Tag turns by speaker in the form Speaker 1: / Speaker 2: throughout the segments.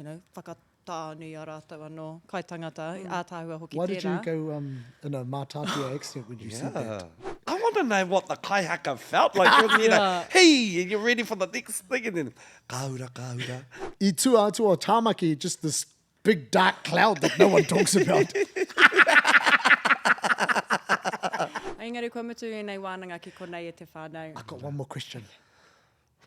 Speaker 1: know, whakatāne i a rātou anō, kai tangata, ātaahua hoki
Speaker 2: Why did you
Speaker 1: tērā.
Speaker 2: go um, in a Mātātua accent when you said that?
Speaker 3: Yeah. I want to know what the kaihaka felt like. You know, hey, and you're ready for the next thing, and then, ka ura, ka ura.
Speaker 2: I tua atu o Tāmaki, just this big dark cloud that no one talks about.
Speaker 1: Engari kua mutu ēnei wānanga ki konei e te whānau.
Speaker 2: I've got one more question.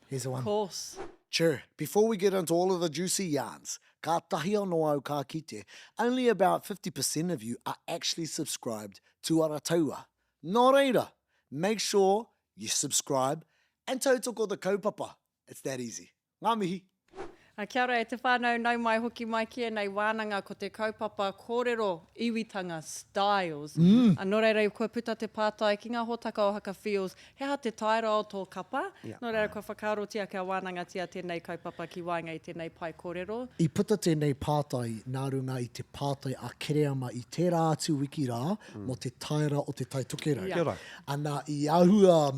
Speaker 2: Here's the one.
Speaker 1: Course.
Speaker 2: Chur, before we get into all of the juicy yarns, kātahi anō au ka kite, only about 50% of you are actually subscribed to Arataua. Nō reira, make sure you subscribe and tautoko the kaupapa. It's that easy. Ngā mihi!
Speaker 1: Kia ora e te whānau, nau mai hoki mai ki ēnei wānanga ko te kaupapa kōrero iwitanga styles. Nō reira kua puta te pātai ki ngā hōtaka o Haka Feels, he aha te taera o tō kapa? Nō reira kua whakaarotia kia wānangatia tēnei kaupapa ki waenga i tēnei pae kōrero.
Speaker 2: I puta tēnei pātai nā runga i te pātai a Kereama i tērā atu wiki rā mō te taera o Te Tai Tokerau.
Speaker 3: Kia ora.
Speaker 2: Ana i āhua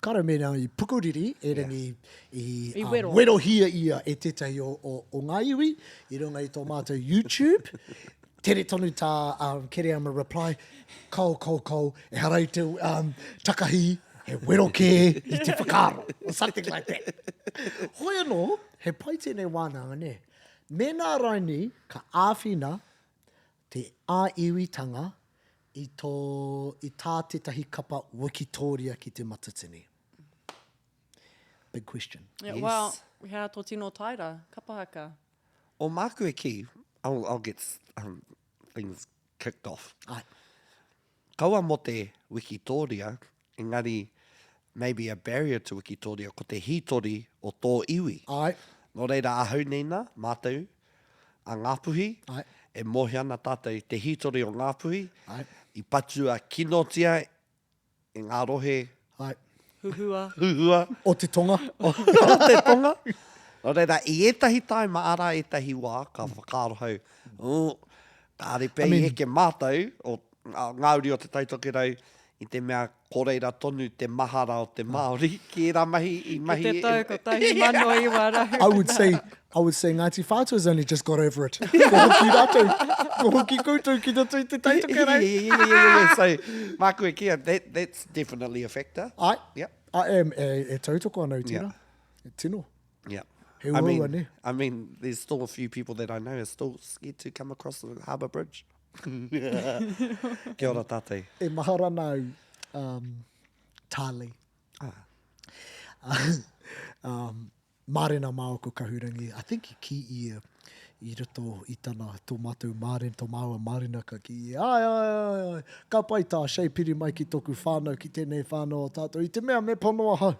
Speaker 2: Kāre mēnā i pukuriri, erangi i,
Speaker 1: I wero.
Speaker 2: werohia ia e tētahi o, o, o ngā iwi i runga i tō mātou YouTube. Tere tonu tā um, Kereama reply, kao, kao, kao, ehara i te um, takahi, he wero kē i te whakaaro, or something like that. Hoi anō, he pai tēnei wānanga, nē. Mēnā raini ka āwhina te ā-iwitanga i tō, i tā tētahi kapa wikitōria ki Te Matatini? Big question.
Speaker 1: Yeah,
Speaker 3: Yes.
Speaker 1: well, he aha tō tino taera, kapa haka?
Speaker 3: O māku e kī, I'll, I'll get um, things kicked off.
Speaker 2: Ai.
Speaker 3: Kaua mō te wikitōria, engari maybe a barrier to wikitōria, ko te hītori o tō iwi.
Speaker 2: Ai.
Speaker 3: Nō reira ahau nei nā, mātou, a Ngāpuhi,
Speaker 2: Ai.
Speaker 3: e mōhio ana tātou i te hītori o Ngāpuhi,
Speaker 2: Ai.
Speaker 3: i patua kinotia e ngā rohe
Speaker 2: Ai.
Speaker 1: Huhua.
Speaker 3: Huhua.
Speaker 2: O te tonga.
Speaker 3: O te tonga. Nō reira, i ētahi taima, arā ētahi wā, ka whakaaro hau, oh, kāre pea i eke mātou, o ngā uri o Te Tai Tokerau, i te mea ko reira tonu te mahara o te Māori ki ērā mahi i mahi.
Speaker 1: Ki te tau 1900.
Speaker 2: I would say, I would say Ngāti Whātua's only just got over it. Ko hoki rātou, ko hoki koutou ki roto i Te Tai Tokerau.
Speaker 3: Yeah, yeah, yeah, yeah, yeah. So, māku e kīia, that, that's definitely a factor.
Speaker 2: Ai,
Speaker 3: Yep.
Speaker 2: I am, e, e tautoko ana i tērā.
Speaker 3: Yeah.
Speaker 2: E tino.
Speaker 3: Yeah.
Speaker 2: He
Speaker 3: I
Speaker 2: uaua,
Speaker 3: mean,
Speaker 2: nē?
Speaker 3: I mean, there's still a few people that I know are still scared to come across the harbour bridge. Kia ora tātou.
Speaker 2: E mahara ana au, um, Tarley.
Speaker 3: Ah.
Speaker 2: um, mārena māua ko Kahurangi. I think i kī ia i roto i tana, tō mātou mārena, tō māua mārena ka kī ia, ai, ai, ai, ai, ka pai tā Shay piri mai ki tōku whānau, ki tēnei whānau o tātou, i te mea me pono ahau.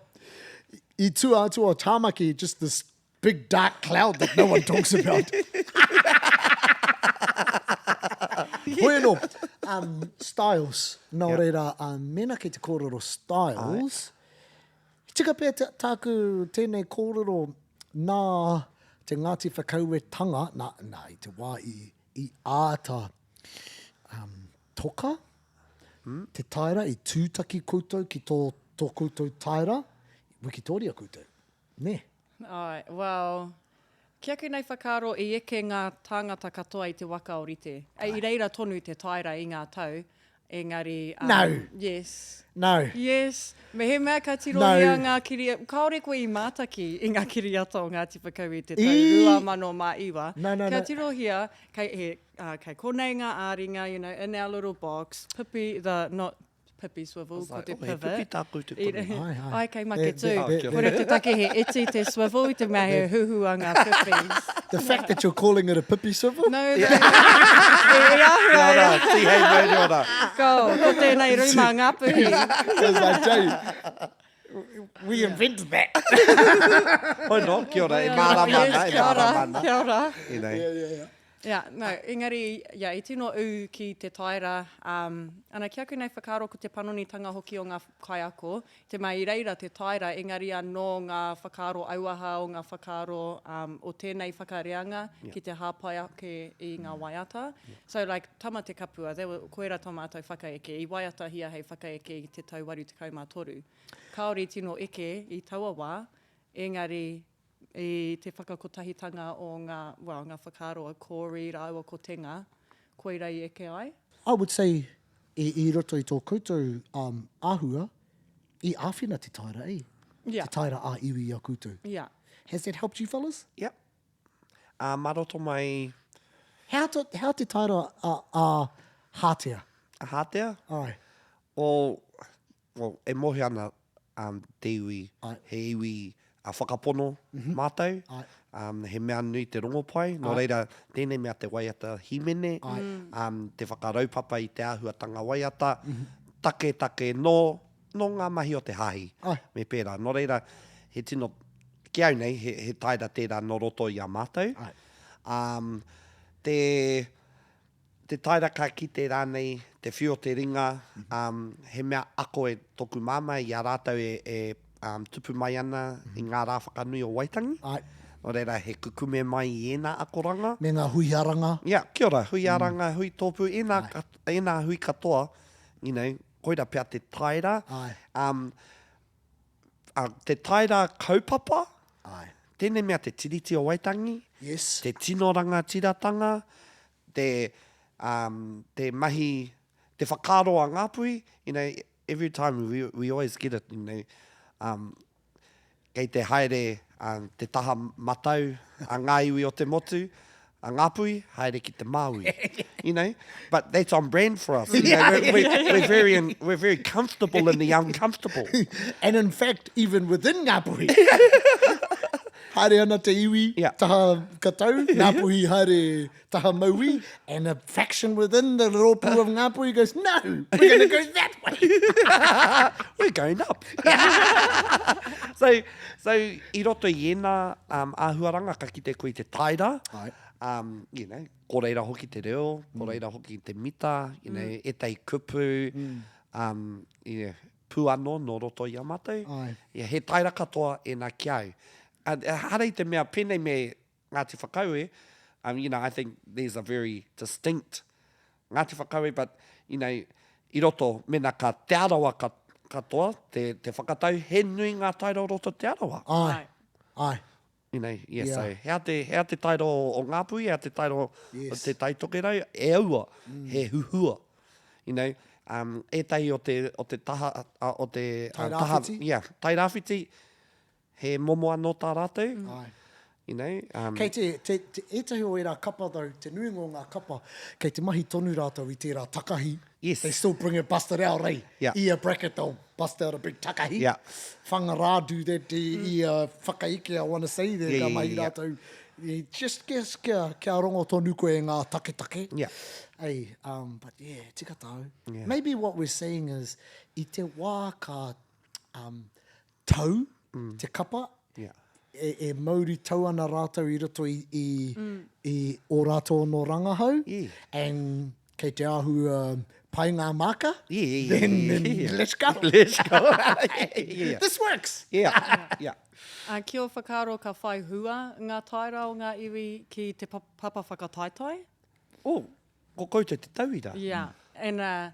Speaker 2: I tua atu o Tāmaki, just this big dark cloud that no one talks about. Hoi anō, um, styles. Nō
Speaker 3: Yeah.
Speaker 2: reira, um, mēnā kei te kōrero styles, tika pea te, tāku tēnei kōrero nā te Ngāti Whakauetanga, nā, nā, i te wā i, i āta um, toka, te taera, i tūtaki koutou ki tō, tō koutou taera, wikitoria koutou, nē?
Speaker 1: Āe, well, ki aku nei whakaaro i eke ngā tāngata katoa i te waka o Rite. I reira tonu te taera i ngā tau, engari... Um,
Speaker 2: No!
Speaker 1: Yes.
Speaker 2: No.
Speaker 1: Yes. Mehemea ka tirohia
Speaker 2: No.
Speaker 1: ngā kiri... Kāore koe i mātaki i ngā kiriata o Ngāti Whakaue i te tau
Speaker 2: I...
Speaker 1: 2009.
Speaker 2: No, no,
Speaker 1: Kia
Speaker 2: no.
Speaker 1: tirohia, kei, he, uh, kei konei ngā āringa, you know, in our little box, pipi the, not pipi swivel, ko te
Speaker 3: oh, he
Speaker 1: pivot.
Speaker 3: pipi tā koutou konei.
Speaker 2: Ai, ai.
Speaker 1: Ai, kei Maketū.
Speaker 2: The, the,
Speaker 1: Kore te take he iti te swivel i te mea he huhua ngā pipis.
Speaker 2: The fact that you're calling it a pipi swivel?
Speaker 1: No, no. E āhua.
Speaker 3: Kia ora, tihei mauri ora.
Speaker 1: Ko, ko tēnei rūma Ngāpuhi.
Speaker 2: Because I tell you, we invented that.
Speaker 3: Hoi no, kia ora, e mārama ana, e mārama ana.
Speaker 1: Kia ora.
Speaker 3: You know.
Speaker 2: Yeah, yeah, yeah.
Speaker 1: Yeah, no, engari, yeah, i tino ū ki te taera, um, ana, ki aku nei whakaaro ko te panonitanga hoki o ngā kaiako, te mea i reira te taera, engari anō ngā whakaaro auaha o ngā whakaaro um, o tēnei whakareanga yeah. ki te hāpai ake i ngā waiata. Yeah. So, like, Tama te Kapua, there were, koera tō mātou whakaeke, i waiatahia hei whakaeke i te tau 83. Kāore i tino eke i taua wā, engari. i te whakakotahitanga o ngā, well, ngā whakaaro a Corey rāua ko Tenga, koira i eke ai?
Speaker 2: I would say i, i roto i tō koutou um, āhua, i āwhina te taera, eh?
Speaker 1: Yeah.
Speaker 2: Te taera ā-iwi i a koutou.
Speaker 1: Yeah.
Speaker 2: Has that helped you fellas?
Speaker 3: Yep. Ā, mā roto mai.
Speaker 2: He aha, to, he aha te taera a, a Hātea?
Speaker 3: A Hātea?
Speaker 2: Āe.
Speaker 3: Well, well, e mōhio ana um, te iwi,
Speaker 2: Āe.
Speaker 3: he iwi a whakapono mm -hmm. mātou.
Speaker 2: Āe.
Speaker 3: Um, he mea nui te rongopai, nō
Speaker 2: Āe.
Speaker 3: reira, tēnei mea te waiata hīmene,
Speaker 2: Āe.
Speaker 3: um, te whakaraupapa i te āhuatanga waiata, mm -hmm. taketake nō, nō ngā mahi o te hāhi.
Speaker 2: Āe.
Speaker 3: Me pērā. Nō reira, he tino, ki au nei, he, he taera tērā nō roto i a mātou.
Speaker 2: Āe.
Speaker 3: Um, te, te taera ka kite rānei, te whiu o te ringa, um, he mea ako e tōku māmā i a rātou e, e um, tupu mai ana mm -hmm. i ngā rā whakanui o Waitangi.
Speaker 2: Āe.
Speaker 3: Nō reira, he kukume mai i ēnā akoranga.
Speaker 2: Me ngā hui aranga.
Speaker 3: Yeah, kia ora, hui aranga, mm. hui tōpū, ēnā, ēnā hui katoa, you know, koira pea te taera.
Speaker 2: Āe.
Speaker 3: Um, a, te taera kaupapa.
Speaker 2: Āe.
Speaker 3: Tēnei mea te Tiriti o Waitangi.
Speaker 2: Yes.
Speaker 3: Te tino rangatiratanga, te, um, te mahi, te whakaaro a Ngāpuhi, you know, every time we, we always get it, you know, um, Kei te haere te taha matau a ngā iwi o te motu, a Ngāpuhi, haere ki te Māui. You know, but that's on brand for us. You know, we're, we're, we're, very in, we're very comfortable in the uncomfortable.
Speaker 2: And in fact, even within Ngāpuhi, haere ana te iwi,
Speaker 3: yeah.
Speaker 2: taha katau, Ngāpuhi haere taha mauī, and a faction within the rōpū of Ngāpuhi goes, no, we're going to go that way.
Speaker 3: we're going up. so, so, i roto i ēnā um, āhuaranga ka kite koe i te taera,
Speaker 2: Ai.
Speaker 3: um, you know, ko reira hoki te reo, ko mm. reira hoki te mita, you know, mm. ētahi kupu, mm. um, you know, pū anō nō roto i a mātou.
Speaker 2: Ai.
Speaker 3: Yeah, he taera katoa ēnā ki au. Uh, hara i te mea pēnei me Ngāti Whakaue, um, you know, I think there's a very distinct Ngāti Whakaue, but, you know, i roto, mena ka Te Arawa ka, katoa, te, te whakatau, he nui ngā taera o roto Te Arawa.
Speaker 2: Āe, āe.
Speaker 3: You know, yeah,
Speaker 2: yeah.
Speaker 3: so, hea te, hea te taera o, o Ngāpuhi, hea te taera o
Speaker 2: yes.
Speaker 3: o Te Tai Tokerau, e aua, mm. he huhua. You know, um, ētahi o te, o te taha, o te...
Speaker 2: Tai Rāwhiti.
Speaker 3: Yeah, Tai Rāwhiti, He momo anō tā rātou.
Speaker 2: Āe.
Speaker 3: You know, um.
Speaker 2: Kei te, te, te, ētahi o ērā kapa though, te nuinga o ngā kapa, kei te mahi tonu rātou i tērā takahi.
Speaker 3: Yes.
Speaker 2: They still bring it, bust it out, eh?
Speaker 3: Yeah.
Speaker 2: I a bracket they'll bust out a big takahi.
Speaker 3: Yeah.
Speaker 2: Whangarā do that i, i a whakaeke, I wanna say,
Speaker 3: Yeah,
Speaker 2: ka
Speaker 3: yeah,
Speaker 2: mahi
Speaker 3: yeah, yeah.
Speaker 2: rātou. Just, just kia, kia rongo tonu koe i ngā taketake.
Speaker 3: Yeah.
Speaker 2: Ei, um, but yeah, tika tāu.
Speaker 3: Yeah.
Speaker 2: Maybe what we're saying is, i te wā ka um, tau te kapa,
Speaker 3: Yeah.
Speaker 2: e, e mauri tau ana rātou i roto i, i, i ō rātou anō rangahau,
Speaker 3: Yeah.
Speaker 2: and kei te āhua pai ngā māka,
Speaker 3: Yeah, yeah, yeah,
Speaker 2: then,
Speaker 3: yeah,
Speaker 2: then
Speaker 3: yeah.
Speaker 2: let's go.
Speaker 3: Let's go. yeah, yeah.
Speaker 2: This works.
Speaker 3: Yeah, yeah.
Speaker 1: Uh, ki ō whakaaro ka whai hua ngā taera o ngā iwi ki te papa whakataetae?
Speaker 3: Oh, Ko koutou te tauira.
Speaker 1: Yeah. And, uh,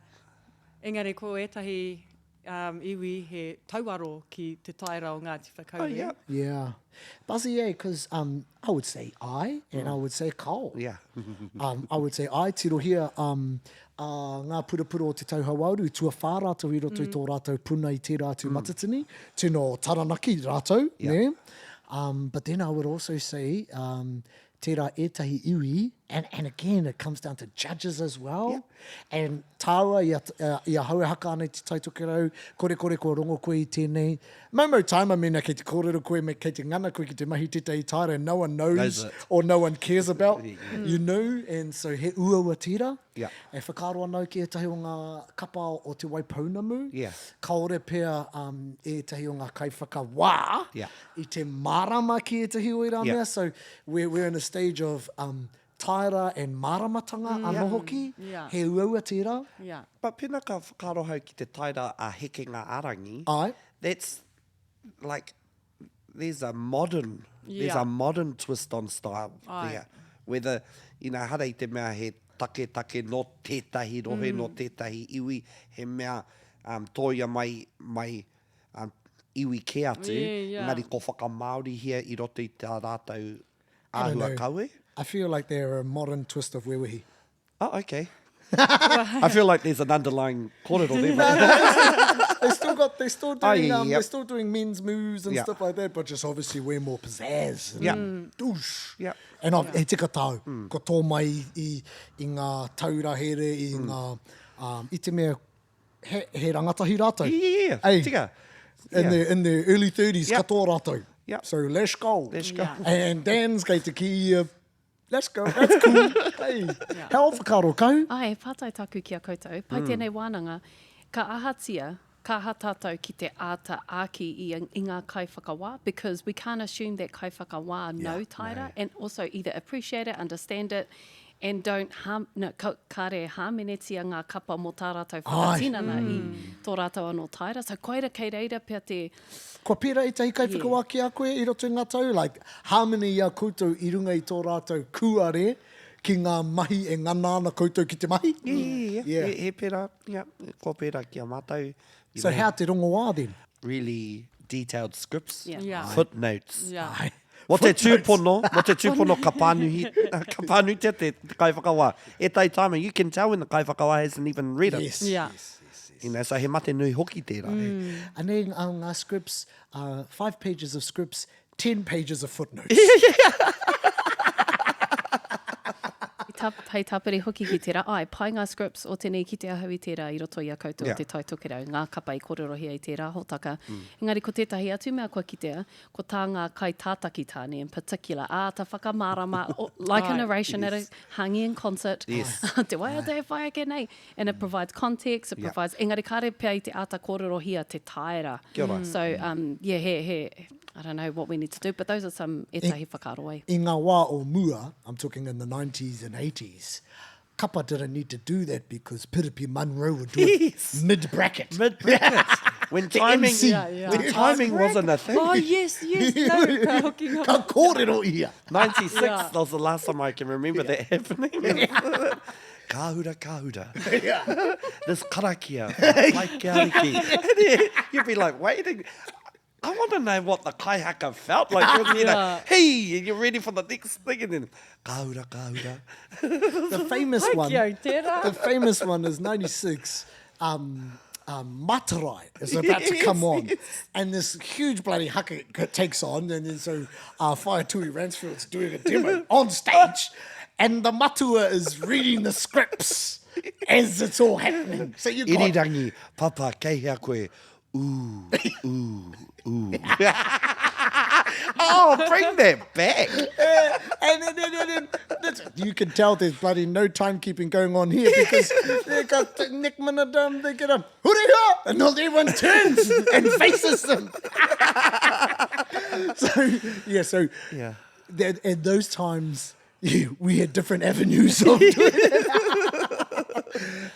Speaker 1: engari ko ētahi um, iwi he tauaro ki te taera o Ngāti Whakaue.
Speaker 3: Oh, yeah.
Speaker 2: Yeah. Buzzy, eh, because um, I would say I, and I would say kao.
Speaker 3: Yeah.
Speaker 2: um, I would say I, tirohia um, uh, ngā purapura o Te Tau Hauāuru, tuawhā rātou i roto mm. i tō rātou puna i tērā atu mm. matatini, tino Taranaki rātou,
Speaker 3: yeah.
Speaker 2: ne? Um, but then I would also say, um, Tērā ētahi iwi, and, and again, it comes down to judges as well.
Speaker 3: Yeah.
Speaker 2: And tāua i a, uh, i ahau e haka ana i Te Tai Tokerau, korekore kua rongo koe i tēnei. Moumou taima mēnā kei te kōrero koe, me kei te ngana koe ki te mahi tētahi taera and no one knows,
Speaker 3: Knows it.
Speaker 2: or no one cares about,
Speaker 3: Yeah.
Speaker 2: you know, and so he uaua tērā.
Speaker 3: Yeah.
Speaker 2: E whakaaro ana au ki ētahi o ngā kapa o Te Waipounamu,
Speaker 3: Yeah.
Speaker 2: kāore pea um, ētahi o ngā kaiwhakawā
Speaker 3: Yeah.
Speaker 2: i te mārama ki ētahi o ērā
Speaker 3: Yeah.
Speaker 2: mea. So we're, we're in a stage of um, taera and māramatanga mm. anō hoki.
Speaker 1: Yeah.
Speaker 2: He uaua tērā.
Speaker 1: Yeah.
Speaker 3: But pēnā ka whakaaro hau ki te taera a Hekenga Arangi,
Speaker 2: Ai.
Speaker 3: that's like, there's a modern, there's
Speaker 1: Yeah.
Speaker 3: a modern twist on style
Speaker 1: Ai.
Speaker 3: there. Whether, you know, hara i te mea he taketake nō tētahi rohe, mm. nō tētahi iwi, he mea um, tōia mai, mai um, iwi kē atu,
Speaker 1: Yeah, yeah.
Speaker 3: engari ko whakamāorihia i roto i tā rātou
Speaker 2: I don't
Speaker 3: āhua
Speaker 2: know.
Speaker 3: kawe.
Speaker 2: I feel like they're a modern twist of Wewehi.
Speaker 3: Oh, okay. I feel like there's an underlying kōrero there. But...
Speaker 2: They still got, they're still
Speaker 3: Oh,
Speaker 2: doing,
Speaker 3: yeah,
Speaker 2: um,
Speaker 3: yeah.
Speaker 2: they're still doing men's moves and
Speaker 3: Yeah.
Speaker 2: stuff like that, but just obviously way more pizzazz. And
Speaker 3: Yeah.
Speaker 2: Douche.
Speaker 3: Yeah.
Speaker 2: And mm. he tika tāu, mm. ko tō mai i, i ngā taura here, i mm. ngā, um, i te mea, he, he rangatahi rātou.
Speaker 3: Yeah, yeah, yeah.
Speaker 2: Ei,
Speaker 3: Tika.
Speaker 2: In,
Speaker 3: Yeah.
Speaker 2: their, in their early 30s,
Speaker 3: Yeah.
Speaker 2: katoa rātou.
Speaker 3: Yeah.
Speaker 2: So let's go.
Speaker 3: Let's go.
Speaker 1: Yeah.
Speaker 2: And Dan's kei te kī, let's go, that's cool. hey. Yeah. Hea o whakaaro, Kahu?
Speaker 4: Ai, he pātai tāku ki a koutou. Pai mm. tēnei wānanga, ka ahatia, ka aha tātou ki te āta āki i, i ngā kaiwhakawā, because we can't assume that kaiwhakawā yeah, know taira, no. and also either appreciate it, understand it, and don't harm, no, ka, kare hāmenetia ngā kapa mō tā rātou whakatinana mm. i tō rātou anō taira. So koira kei reira pea te...
Speaker 2: Kua pērā ētahi kaiwhakawā yeah. ki a koe i roto i ngā tau? Like, hāmene i a koutou i runga i tō rātou kūare ki ngā mahi e ngana ana koutou ki te mahi?
Speaker 3: Yeah, yeah, yeah.
Speaker 2: Yeah.
Speaker 3: He, he pērā, yeah, kua pērā ki a mātou. You
Speaker 2: So
Speaker 3: know,
Speaker 2: hea te rongoā then?
Speaker 3: Really detailed scripts,
Speaker 4: Yeah.
Speaker 1: Yeah.
Speaker 3: footnotes.
Speaker 1: Yeah.
Speaker 2: Ai.
Speaker 3: Mō te tūpono, mō te tūpono ka pānuhi, ka pānuitia te, te kaiwhakawā. Ētahi time, you can tell when the kaiwhakawā hasn't even read it.
Speaker 2: Yes.
Speaker 1: Yeah.
Speaker 2: Yes, yes, yes.
Speaker 3: You know, so he mate nui hoki tērā.
Speaker 2: Mm. Anei ngā, ngā scripts, uh, five pages of scripts, ten pages of footnotes.
Speaker 4: Ta, hei tāpiri hoki ki tērā, ai, pai ngā scripts o tēnei ki te ahau i tērā i roto i a koutou
Speaker 3: Yeah.
Speaker 4: o Te Tai Tokerau, ngā kapa i kōrerohia i tērā hōtaka. Mm. Engari ko tētahi atu mea kua kitea, ko tā ngā kaitātaki tāne in particular, āta whakamārama, like a narration at a hangi in concert,
Speaker 3: Yes.
Speaker 4: te waiata e whai ake nei. And it provides context, it
Speaker 3: Yeah.
Speaker 4: provides, engari kāre pea i te āta kōrerohia te taera.
Speaker 3: Kia ora.
Speaker 4: So, um, yeah, he, he, I don't know what we need to do, but those are some ētahi whakaaro e.
Speaker 2: I ngā wā o mua, I'm talking in the 90s and 80s, Kapa didn't need to do that because Piripi Munro would do it
Speaker 3: Yes.
Speaker 2: mid-bracket.
Speaker 3: Mid-bracket. When
Speaker 2: The
Speaker 3: timing,
Speaker 2: MC.
Speaker 1: Yeah, yeah.
Speaker 3: when timing wasn't a thing.
Speaker 1: Oh, yes, yes. No, ka hoki ngā.
Speaker 2: Ka kōrero ia.
Speaker 3: 96,
Speaker 1: Yeah.
Speaker 3: that was the last time I can remember that happening. Ka hura, ka hura. This karakia, pai ki ariki. You'd be like waiting. I want to know what the kaihaka felt like. You know,
Speaker 1: Yeah.
Speaker 3: hey, and you're ready for the next thing, and then ka hura, ka hura.
Speaker 2: The famous
Speaker 1: Pai
Speaker 2: one.
Speaker 1: ki au tērā.
Speaker 2: The famous one is 96. Um, um, Matarai is about to come on, and this huge bloody haka takes on, and then so uh, Whaitui Ransfield's doing a demo on stage, and the matua is reading the scripts as it's all happening. So you got
Speaker 3: Irirangi, papa, kei hea koe, ooh, ooh, ooh. oh, bring that back.
Speaker 2: and then, then, then, then, you can tell there's bloody no timekeeping going on here because they got Nick Manadam, they get up, hurry up, and all everyone turns and faces them. so, yeah, so
Speaker 3: Yeah.
Speaker 2: that, at those times, yeah, we had different avenues of doing it.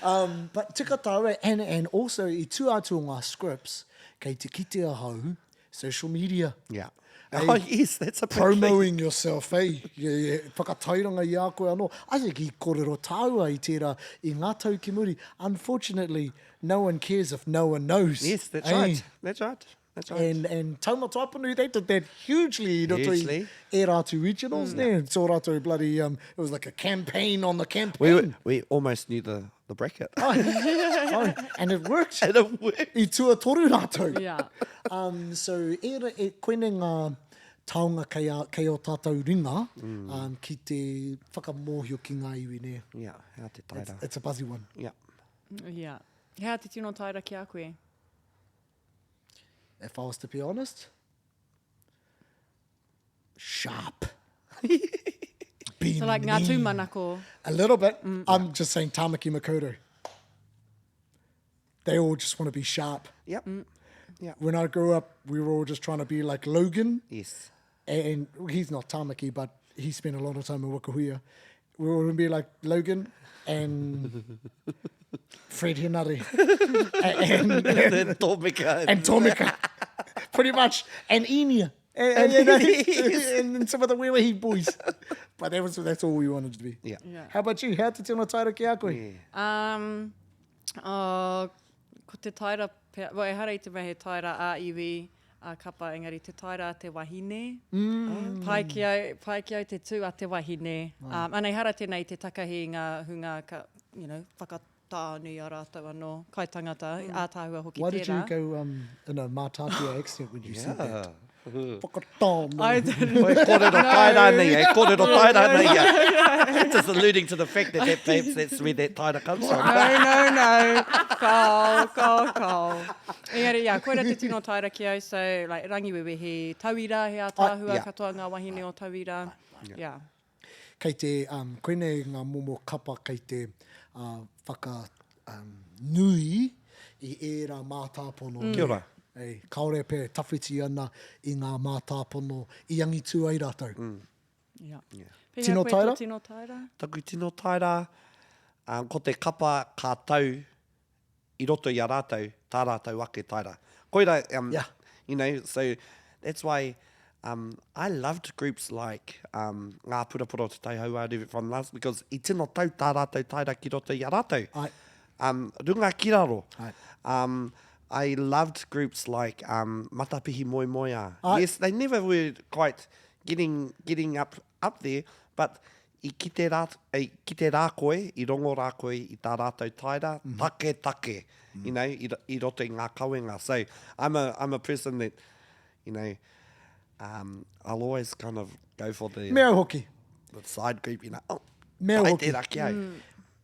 Speaker 2: um, but tika tāua, and, and also i tua atu o ngā scripts, kei te kite ahau, social media.
Speaker 3: Yeah.
Speaker 2: Hey,
Speaker 3: Oh, yes, that's a big thing.
Speaker 2: Promoing yourself, eh? Yeah, yeah. Whakatairanga i a koe anō. I think i kōrero tāua i tērā i ngā tau ki muri. Unfortunately, no one cares if no one knows.
Speaker 3: Yes, that's
Speaker 2: eh?
Speaker 3: right. That's right. That's right.
Speaker 2: And, and Taumata Apanui, they did that hugely i roto i
Speaker 3: Hugely.
Speaker 2: ērā atu regionals, mm. nē? So rātou bloody, um, it was like a campaign on the campaign.
Speaker 3: We, we almost knew the, the bracket.
Speaker 2: Oh, and it worked.
Speaker 3: And it worked.
Speaker 2: I tuatoru rātou.
Speaker 1: Yeah.
Speaker 2: Um, so, era, e, koinei ngā taonga kei, a, kei o tātou ringa mm. um, ki te whakamōhio ki ngā iwi, nē?
Speaker 3: Yeah, hea te taira.
Speaker 2: It's, it's a buzzy one.
Speaker 3: Yeah.
Speaker 1: Yeah. Hea te tino taira ki a koe?
Speaker 2: If I was to be honest, sharp. Be
Speaker 1: So like ngā
Speaker 2: mean.
Speaker 1: tūmanako.
Speaker 2: A little bit. Mm. I'm just saying Tamaki Makaurau. They all just want to be sharp.
Speaker 3: Yep. Mm. Yeah.
Speaker 2: When I grew up, we were all just trying to be like Logan.
Speaker 3: Yes.
Speaker 2: And he's not Tamaki, but he spent a lot of time in Wakahuia. We were going to be like Logan and Fred Henare. and, and,
Speaker 3: and Tomika.
Speaker 2: And Tomika. Pretty much. And Inia. And, and, and, and, and some of the Wewehi boys. But that was, that's all we wanted to be.
Speaker 3: Yeah.
Speaker 1: yeah.
Speaker 2: How about you? How te tino taira ki a koe?
Speaker 3: Yeah.
Speaker 1: Um, oh, ko te taira, pea, well, ehara i te mea he taira ā-iwi, A kapa, engari te taera a te wahine. Mm. Pai ki au, pai ki au te tū a te wahine. Mm. Um, ana, ehara tēnei i te takahi i ngā hunga ka, you know, whakatānui a rātou anō, kai tangata, mm. ātaahua hoki
Speaker 2: Why
Speaker 1: tērā.
Speaker 2: Why did you go um, in a mātātia accent when you
Speaker 3: yeah.
Speaker 2: said that? Whakatānui.
Speaker 1: I didn't.
Speaker 3: Koe kōrero taera nei, e kōrero taera nei ia. Just alluding to the fact that, that perhaps that's where that taera comes from.
Speaker 1: No, no, no. Kao, kao, kao. Engari, yeah, koira te tino taera ki au, so, like, rangiwewehi, tauira, he ātaahua
Speaker 3: yeah.
Speaker 1: katoa ngā wahine o tauira. Yeah.
Speaker 2: Kei te, um, koinei ngā momo kapa kei te uh, whaka um, nui i ērā mātāpono.
Speaker 3: Mm. Kia ora.
Speaker 2: Ei, kāore pea e tawhiti ana i ngā mātāpono i angitū ai rātou.
Speaker 3: Mm.
Speaker 1: Yeah.
Speaker 3: Yeah.
Speaker 1: Pēhea
Speaker 2: Tino
Speaker 1: koe
Speaker 2: taera?
Speaker 1: tō tino taera?
Speaker 3: Taku tino taera, um, ko te kapa ka tau i roto i a rātou, tā rātou ake taera. Koira, um,
Speaker 2: Yeah.
Speaker 3: you know, so that's why um, I loved groups like um, Ngā Purapura o Te Tai Hauāuru from last, because i tino tau tā rātou taera ki roto i a rātou.
Speaker 2: Ai.
Speaker 3: Um, runga ki raro.
Speaker 2: Ai.
Speaker 3: Um, I loved groups like um, Matapihi Moemoeā.
Speaker 2: Ai.
Speaker 3: Yes, they never were quite getting, getting up, up there, but I kite rā, i kite rā koe, i rongo rā koe i tā rātou taera, taketake, you know, i, i roto i ngā kawenga. So, I'm a, I'm a person that, you know, um, I'll always kind of go for the,
Speaker 2: Me au hoki.
Speaker 3: the side group, you know, oh,
Speaker 2: Me au
Speaker 3: pai
Speaker 2: hoki.
Speaker 3: tērā ki au.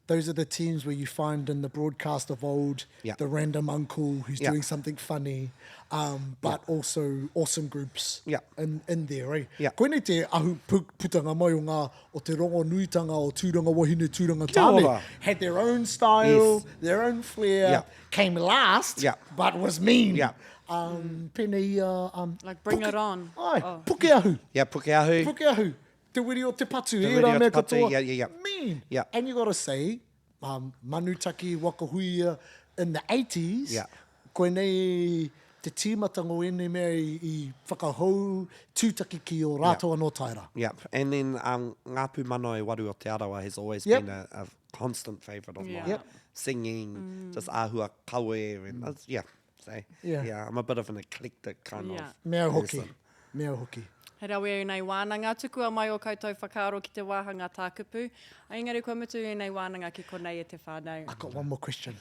Speaker 2: Those are the teams where you find in the broadcast of old
Speaker 3: Yeah.
Speaker 2: the random uncle who's
Speaker 3: Yeah.
Speaker 2: doing something funny, um, but also awesome groups
Speaker 3: Yeah.
Speaker 2: in, in there. Eh?
Speaker 3: Yeah.
Speaker 2: Koinei te ahu putanga mai o ngā, o te rongonuitanga o Tūranga Wahine, Tūranga Tāne.
Speaker 3: ora.
Speaker 2: Had their own style,
Speaker 3: Yes.
Speaker 2: their own flair,
Speaker 3: Yeah.
Speaker 2: came last,
Speaker 3: Yeah.
Speaker 2: but was mean.
Speaker 3: Yeah.
Speaker 2: Um, pēnei i a... Um,
Speaker 1: Like Bring It On.
Speaker 2: Ai,
Speaker 1: Oh.
Speaker 2: Pukeahu.
Speaker 3: Yeah, Pukeahu.
Speaker 2: Pukeahu, Te Wiri o Te Patu,
Speaker 3: Te
Speaker 2: ērā
Speaker 3: Wiri o
Speaker 2: mea
Speaker 3: Te Patu,
Speaker 2: katoa.
Speaker 3: yeah, yeah, yeah.
Speaker 2: Mean.
Speaker 3: Yeah.
Speaker 2: And you gotta say, um, Manutaki Waka Huia in the 80s,
Speaker 3: Yeah.
Speaker 2: koinei te tīmatanga o ēnei mea i, i whakahou tūtaki ki ō rātou anō taera.
Speaker 3: Yeah, and then um, Ngā Pūmanawa e Waru o Te Arawa has always
Speaker 2: Yep.
Speaker 3: been a, a constant favourite of
Speaker 1: Yeah.
Speaker 3: mine.
Speaker 2: Yep.
Speaker 3: Singing, just āhua kawe, and mm. yeah. So,
Speaker 2: Yeah.
Speaker 3: yeah. I'm a bit of an eclectic kind
Speaker 1: Yeah.
Speaker 3: of
Speaker 2: Me au hoki.
Speaker 3: person.
Speaker 2: Me au hoki.
Speaker 1: He rawe ēnei wānanga. Tukua mai ō koutou whakaaro ki te wāhanga tākupu. Engari kua mutu ēnei wānanga ki konei e te whānau.
Speaker 2: I've got one more question.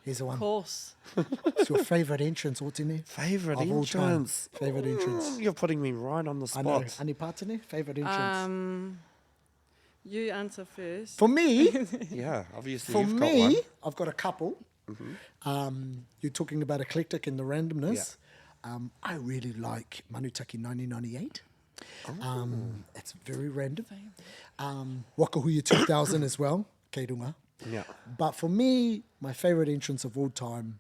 Speaker 2: Here's the one.
Speaker 1: Of course.
Speaker 2: It's your favourite entrance, Ōtene?
Speaker 3: Favourite
Speaker 2: Of all time.
Speaker 3: entrance.
Speaker 2: Favourite entrance.
Speaker 3: Mm, You're putting me right on the
Speaker 2: I know.
Speaker 3: spot.
Speaker 2: Ani Pātene, favourite entrance.
Speaker 1: Um, you answer first.
Speaker 2: For me,
Speaker 3: Yeah, obviously
Speaker 2: for
Speaker 3: you've got one.
Speaker 2: me, I've got a couple. Um, you're talking about eclectic and the randomness. Um, I really like Manutaki 1998. Um, it's very random. Um, Wakahuia 2000 as well, kei runga.
Speaker 3: Yeah.
Speaker 2: But for me, my favourite entrance of all time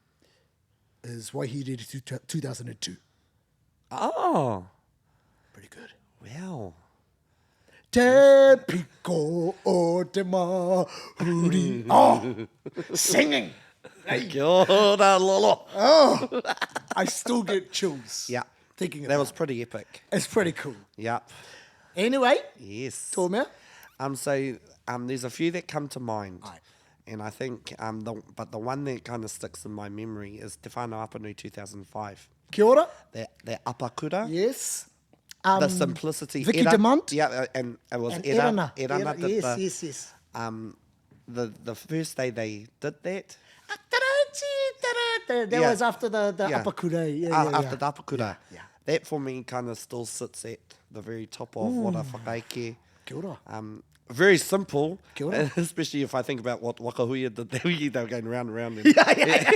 Speaker 2: is Waihirere 2002.
Speaker 3: Oh,
Speaker 2: Pretty good.
Speaker 3: wow.
Speaker 2: Te piko o te mahuri. Oh, singing.
Speaker 3: Kia ora, Lolo.
Speaker 2: Oh, I still get chills.
Speaker 3: Yeah.
Speaker 2: Thinking
Speaker 3: That
Speaker 2: about
Speaker 3: was pretty epic.
Speaker 2: it. It's pretty cool.
Speaker 3: Yep.
Speaker 2: Anyway,
Speaker 3: Yes.
Speaker 2: tō mea.
Speaker 3: Um, so um, there's a few that come to mind.
Speaker 2: Aye.
Speaker 3: And I think, um, the, but the one that kind of sticks in my memory is Te Whānau Apanui 2005.
Speaker 2: Kia ora.
Speaker 3: The, the apakura.
Speaker 2: Yes. Um,
Speaker 3: the simplicity.
Speaker 2: Vicky
Speaker 3: Era,
Speaker 2: Demant.
Speaker 3: Yeah, uh, and it was
Speaker 2: And
Speaker 3: Erana.
Speaker 2: Erana.
Speaker 3: Erana
Speaker 2: Era-
Speaker 3: did
Speaker 2: yes,
Speaker 3: the,
Speaker 2: yes, yes.
Speaker 3: Um, the, the first day they did that.
Speaker 2: That
Speaker 3: Yeah.
Speaker 2: was after the, the
Speaker 3: Yeah.
Speaker 2: apakura. Yeah,
Speaker 3: A-
Speaker 2: yeah, yeah.
Speaker 3: After the apakura.
Speaker 2: Yeah.
Speaker 3: That for me kind of still sits at the very top of what I whakaeke.
Speaker 2: Kia ora.
Speaker 3: Um, very simple,
Speaker 2: Kia ora.
Speaker 3: especially if I think about what Wakahuia did. They were, they were going round and round. And,
Speaker 2: Yeah, yeah,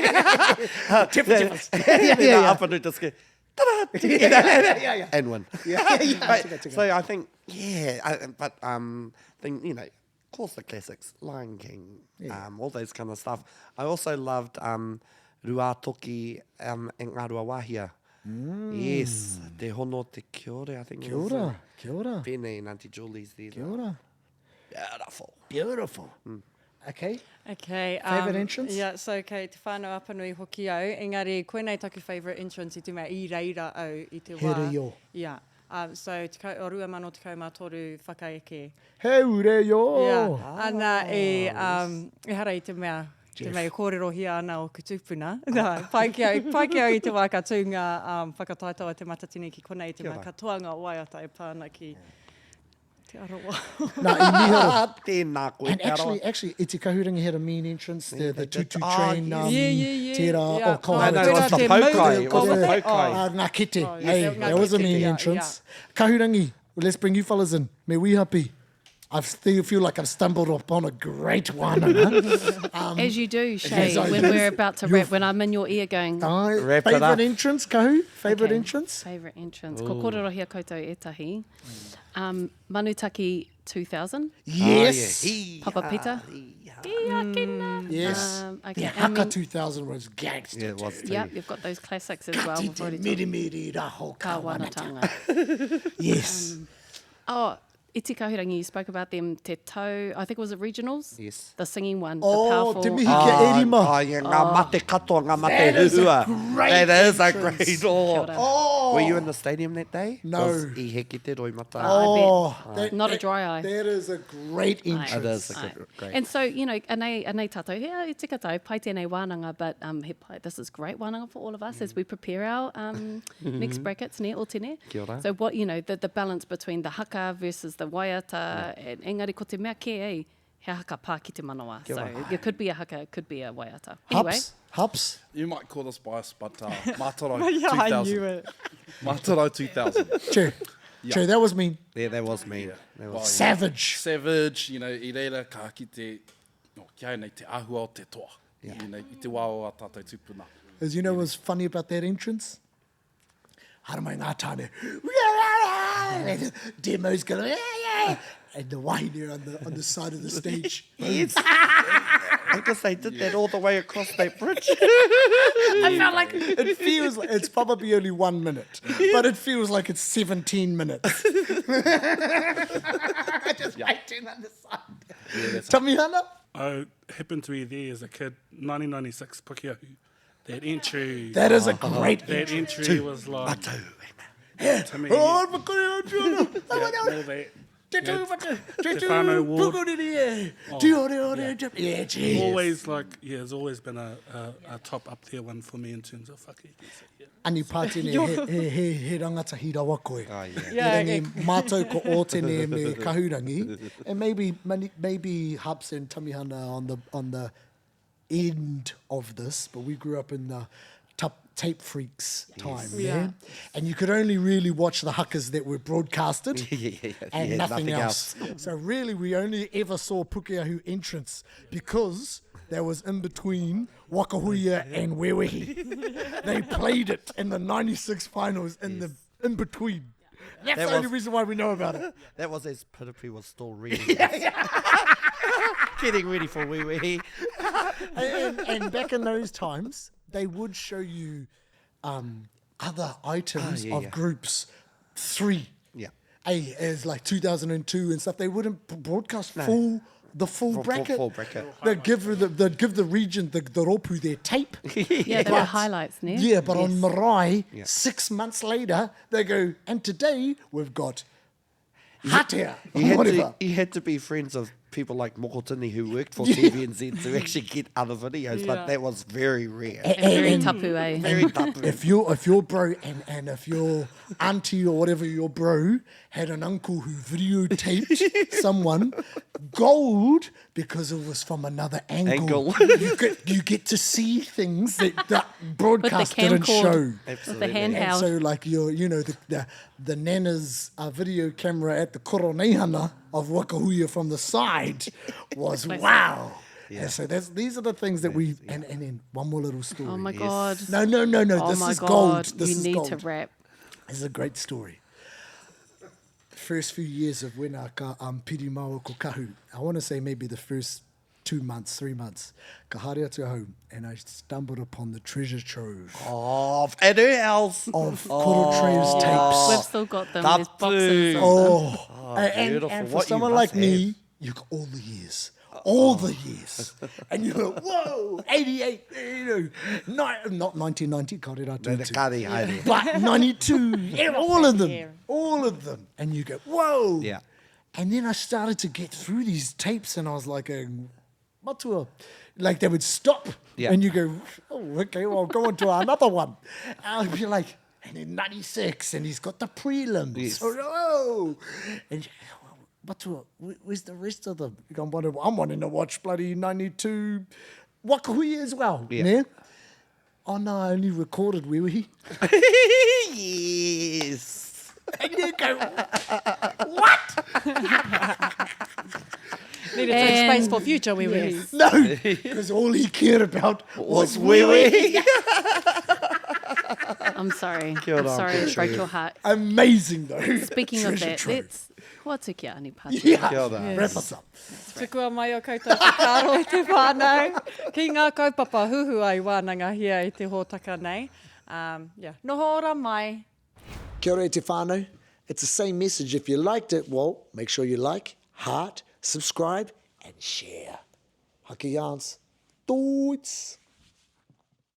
Speaker 2: yeah. Tiff, tiff.
Speaker 3: yeah, yeah, yeah. Up and just go, ta-da,
Speaker 2: yeah, yeah.
Speaker 3: and win.
Speaker 2: Yeah, yeah,
Speaker 3: But-
Speaker 2: tika, tika.
Speaker 3: So I think, yeah, I, but um, think you know, of course the classics, Lion King, um, all those kind of stuff. I also loved um, Ruatoki um, and Ngāruawāhia. Yes, Te Hono Te Kiore, I think.
Speaker 2: Kia
Speaker 3: it was.
Speaker 2: ora, kia ora,
Speaker 3: Pene and Auntie Julie's there.
Speaker 2: kia ora.
Speaker 3: Beautiful.
Speaker 2: Beautiful. Okay.
Speaker 1: Okay.
Speaker 2: Favourite entrance?
Speaker 1: Yeah, so kei Te Whānau Apanui hoki au, engari koinei taku favourite entrance i te mea i reira au i te
Speaker 2: He
Speaker 1: wā.
Speaker 2: reo.
Speaker 1: Yeah. Um, so, tekau, o 2013 whakaeke.
Speaker 2: He ure yo.
Speaker 1: Yeah. Ana, e, um, ehara i te mea. Te mea e kōrerohia ana ōku tūpuna. Nā, pai ki au, pai ki au i te wā ka tū ngā um, whakataetae a Te Matatini ki konei i te mea katoa ngā waiata e pā ana ki Te Arawa.
Speaker 2: Nā, i miharo.
Speaker 3: Tēnā koe,
Speaker 2: And
Speaker 3: Te Arawa.
Speaker 2: actually, actually, Iti Kahurangi had a mean entrance, the, the tutu
Speaker 3: Ah,
Speaker 2: train, um,
Speaker 1: Yeah, yeah, yeah.
Speaker 2: tērā,
Speaker 1: Yeah.
Speaker 2: oh, Kawa.
Speaker 3: No, no, it was the
Speaker 1: Te
Speaker 3: poukai.
Speaker 1: mau-
Speaker 3: It was the
Speaker 1: oh,
Speaker 3: poukai.
Speaker 2: Uh, ngā kete.
Speaker 1: Oh, yeah,
Speaker 2: Hey,
Speaker 1: ngā
Speaker 2: that was a
Speaker 1: kete,
Speaker 2: mean
Speaker 1: yeah,
Speaker 2: entrance. Kahurangi, let's bring you fellas in. Me Wihapi. I still feel like I've stumbled upon a great wānanga.
Speaker 4: Um, As you do, Shay,
Speaker 2: I
Speaker 4: when
Speaker 2: do.
Speaker 4: we're about to wrap, when I'm in your ear going...
Speaker 2: I,
Speaker 3: Wrap it
Speaker 2: favourite
Speaker 3: up.
Speaker 2: entrance, Kahu? Favourite
Speaker 4: Okay.
Speaker 2: entrance?
Speaker 4: Favourite entrance. Ko kōrerohia koutou ētahi. Um, Manutaki 2000.
Speaker 2: Yes.
Speaker 3: Oh, yeah.
Speaker 4: Papa Peter. Ia
Speaker 2: Yes.
Speaker 4: Um, okay.
Speaker 2: The
Speaker 4: I
Speaker 2: Haka
Speaker 4: mean-
Speaker 2: 2000 was gangster.
Speaker 3: Yeah, it was too.
Speaker 4: Yep, you've got those classics as well.
Speaker 2: Ka
Speaker 4: We've
Speaker 2: te
Speaker 4: already
Speaker 2: miri miri raho
Speaker 4: Kāwanatanga.
Speaker 2: Yes.
Speaker 4: Oh, Iti Kahurangi, you spoke about them, Te Tau, I think it was at regionals?
Speaker 3: Yes.
Speaker 4: The singing one, the
Speaker 2: Oh,
Speaker 4: powerful.
Speaker 2: te mihi kia Erima.
Speaker 3: Oh, yeah, ngā mate katoa, ngā mate
Speaker 2: That is a
Speaker 3: huhua.
Speaker 2: great
Speaker 3: That is a
Speaker 2: entrance.
Speaker 3: great oh.
Speaker 4: Kia ora.
Speaker 2: Oh.
Speaker 3: Were you in the stadium that day?
Speaker 2: No.
Speaker 3: 'Cause I heke te roimata.
Speaker 2: Oh, that,
Speaker 4: Not a dry eye.
Speaker 2: That is a great entrance.
Speaker 3: It is a
Speaker 4: Aye.
Speaker 3: good, great.
Speaker 4: And so, you know, anei, anei tātou, he e tika tau, pai tēnei wānanga, but um, he pai, this is great wānanga for all of us as we prepare our um, next brackets, ne, o tene.
Speaker 3: Kia ora.
Speaker 4: So what, you know, the, the balance between the haka versus the waiata, and engari ko te mea kē, eh, he haka pā ki te manawa.
Speaker 3: Kia
Speaker 4: So
Speaker 3: ora.
Speaker 4: it could be a haka, it could be a waiata. Anyway.
Speaker 2: Hups, hups.
Speaker 5: You might call this biased, but uh, Mātarau
Speaker 1: Yeah,
Speaker 5: 2000.
Speaker 1: I knew it.
Speaker 5: Mātarau 2000.
Speaker 2: True. True, that was mean.
Speaker 3: Yeah, that was me. That was
Speaker 2: Savage.
Speaker 5: Savage, you know, i reira ka kite, no, kia nei te āhua o te toa. Yeah. You know, i te wā o a tātou tūpuna.
Speaker 2: As you know what's funny about that entrance? Haramai ngā tāne. Demo's going, yeah, yeah. And the wahine on the, on the side of the stage.
Speaker 3: Yes. Because they did that all the way across that bridge.
Speaker 2: I felt like it feels like it's probably only one minute, but it feels like it's 17 minutes. Just waiting on the side. Yeah, Tamihana?
Speaker 6: I happened to be there as a kid, 1996 Pukeahu. That entry.
Speaker 2: That is a great
Speaker 6: That
Speaker 2: entry.
Speaker 6: entry was like. To me.
Speaker 2: Oh,
Speaker 6: yeah, all that. Te whānau ward.
Speaker 2: Yeah, geez.
Speaker 6: Always like, yeah, it's always been a, a, a top up there one for me in terms of fucking. Yeah.
Speaker 2: Ani Pātene, he, he, he, he rangatahi rawa koe.
Speaker 3: Oh, yeah.
Speaker 1: Yeah,
Speaker 2: Erangi, mātou ko Ōtene me Kahurangi, and maybe, maybe Hups and Tamihana on the, on the end of this, but we grew up in the tape freaks time, yes. yeah? And you could only really watch the hakas that were broadcasted
Speaker 3: yeah, yeah,
Speaker 2: and
Speaker 3: yeah,
Speaker 2: nothing,
Speaker 3: nothing
Speaker 2: else.
Speaker 3: else.
Speaker 2: So really, we only ever saw Pukeahu entrance because there was in between Wakahuia and Wewehi. they played it in the 96 finals in the in between. That's
Speaker 3: That
Speaker 2: the only
Speaker 3: was-
Speaker 2: reason why we know about it.
Speaker 3: That was as Piripi was still reading. Getting ready for wee wee.
Speaker 2: and, and back in those times, they would show you um, other items
Speaker 3: Ah, yeah,
Speaker 2: of
Speaker 3: yeah.
Speaker 2: groups three.
Speaker 3: Yeah.
Speaker 2: A as like 2002 and stuff. They wouldn't b- broadcast full the full
Speaker 3: Full- full-
Speaker 2: bracket.
Speaker 3: full bracket.
Speaker 2: They'd give the they'd give the region the, the ropu their tape.
Speaker 4: Yeah, they were
Speaker 2: But-
Speaker 4: highlights, ne?
Speaker 2: Yeah, but on
Speaker 4: Yes.
Speaker 2: Marae, six months later, they go, and today we've got Hatea,
Speaker 3: You had,
Speaker 2: whatever.
Speaker 3: to, you had to be friends of people like Mokotini who worked for TVNZ to actually get other videos,
Speaker 1: Yeah.
Speaker 3: but that was very rare.
Speaker 4: And very tapu, eh?
Speaker 3: Very tapu.
Speaker 2: If your if your bro and, and if your auntie or whatever your bro had an uncle who videotaped someone gold because it was from another angle.
Speaker 3: Angle.
Speaker 2: you get you get to see things that that
Speaker 4: With the
Speaker 2: broadcast didn't
Speaker 4: camcord.
Speaker 2: show.
Speaker 4: With the
Speaker 3: Absolutely.
Speaker 2: And
Speaker 4: handheld.
Speaker 2: so like your you know the the, the nana's uh, video camera at the koroneihana of Wakahuia from the side was wow. And so that's these are the things that we and, and then one more little story.
Speaker 4: Oh my God.
Speaker 2: No, no, no, no.
Speaker 4: Oh
Speaker 2: this
Speaker 4: my
Speaker 2: is
Speaker 4: God.
Speaker 2: gold. This
Speaker 4: you
Speaker 2: is
Speaker 4: need
Speaker 2: gold.
Speaker 4: to wrap.
Speaker 2: This is a great story. The first few years of when I ka um, piri maua ko kahu, I want to say maybe the first two months, three months, ka haere atu ahau, and I stumbled upon the treasure trove
Speaker 3: Oh, at her house.
Speaker 2: of Koro Treves tapes.
Speaker 4: We've still got them. There's
Speaker 3: Tapu.
Speaker 4: boxes of them.
Speaker 2: Oh, and, and-
Speaker 3: beautiful.
Speaker 2: and for
Speaker 3: What you
Speaker 2: someone
Speaker 3: must
Speaker 2: like me, you got all the years. All the years. And you're like, whoa, 88, you know, ni- not 1990, ka rera
Speaker 3: No, the
Speaker 2: tūtū.
Speaker 3: kari haere.
Speaker 2: but 92, yeah, all of them, all of them. And you go, whoa.
Speaker 3: Yeah.
Speaker 2: And then I started to get through these tapes and I was like, going, Matua. Like they would stop
Speaker 3: yeah.
Speaker 2: and you go, oh, okay, well, go on to another one. And I'd be like, and then 96, and he's got the prelims.
Speaker 3: Yes.
Speaker 2: Oh, and Matua, where's the rest of them? I'm wanting, I'm wanting to watch bloody 92 Wakahui as well.
Speaker 3: Yeah.
Speaker 2: Yeah. Oh no, I only recorded Wewe.
Speaker 3: yes.
Speaker 2: And you go, what?
Speaker 1: Need to take space for future Wewe.
Speaker 4: Yes.
Speaker 2: No, because all he cared about was
Speaker 3: Was Wewe.
Speaker 4: I'm sorry.
Speaker 3: Kia
Speaker 4: I'm
Speaker 3: ora,
Speaker 4: sorry
Speaker 3: Uncle
Speaker 4: to break
Speaker 3: Trev.
Speaker 4: your heart.
Speaker 2: Amazing though.
Speaker 4: Speaking of
Speaker 2: Treasure
Speaker 4: that,
Speaker 2: trove.
Speaker 4: let's hoatu ki a Ani Pāti.
Speaker 2: Yeah.
Speaker 3: Kia ora.
Speaker 2: Wrap us up.
Speaker 1: Tukua mai o koutou whakaaro i te whānau ki ngā kaupapa huhua i wānangahia i te hōtaka nei. Um, yeah. Noho ora mai.
Speaker 2: Kia ora e te whānau. It's the same message. If you liked it, well, make sure you like, heart, subscribe, and share. Haki yarns. Toots.